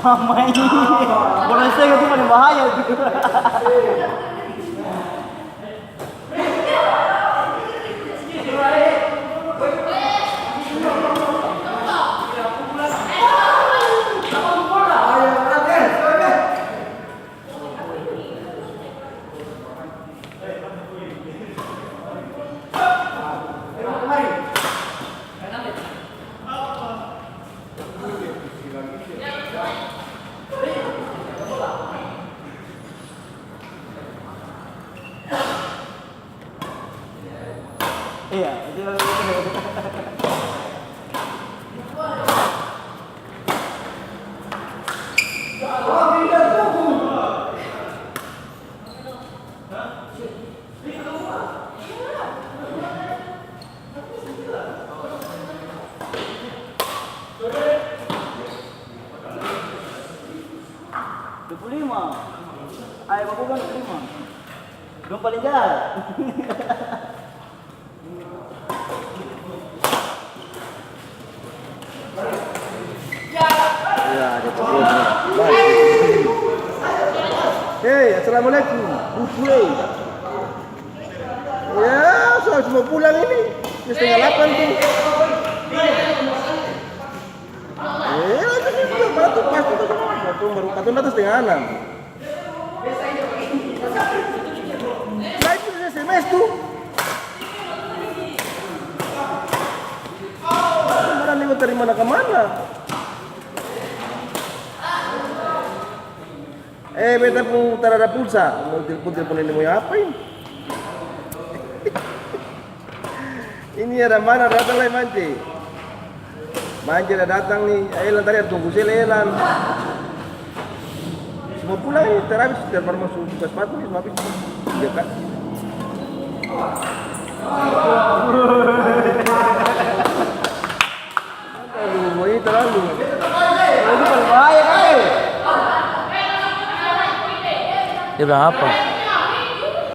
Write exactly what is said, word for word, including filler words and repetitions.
Mama ini. Bola setengah itu paling bahaya itu. Iya, itu. Dua puluh lima. Ayo, baku kan dua puluh lima. Dong paling jahat. Ya, ada problem. Hei, assalamualaikum. Buku, hei. Ya, so, su mo pulang ini. Ini setengah lapan tuh. Eh, itu sih, itu baru tuh pas tuh, tuh, tuh, baru katong datang setengah enam. Nah, itu S M S tuh. Barang nego dari mana ke mana? Eh, beta pung tarada pulsa. Mau telepon-telepon ini mau apa ini? Ini ada mana datang lai, Mance? Mance ada datang ni. Elan tadi ada tunggu sel, Elan. Semua pulang ini, terakhir telepon masuk buka sepatu ni, semua habis. Iya, Kak. Aduh, ini terlalu. Itu paling bahaya, kan, eh? Dia bilang apa?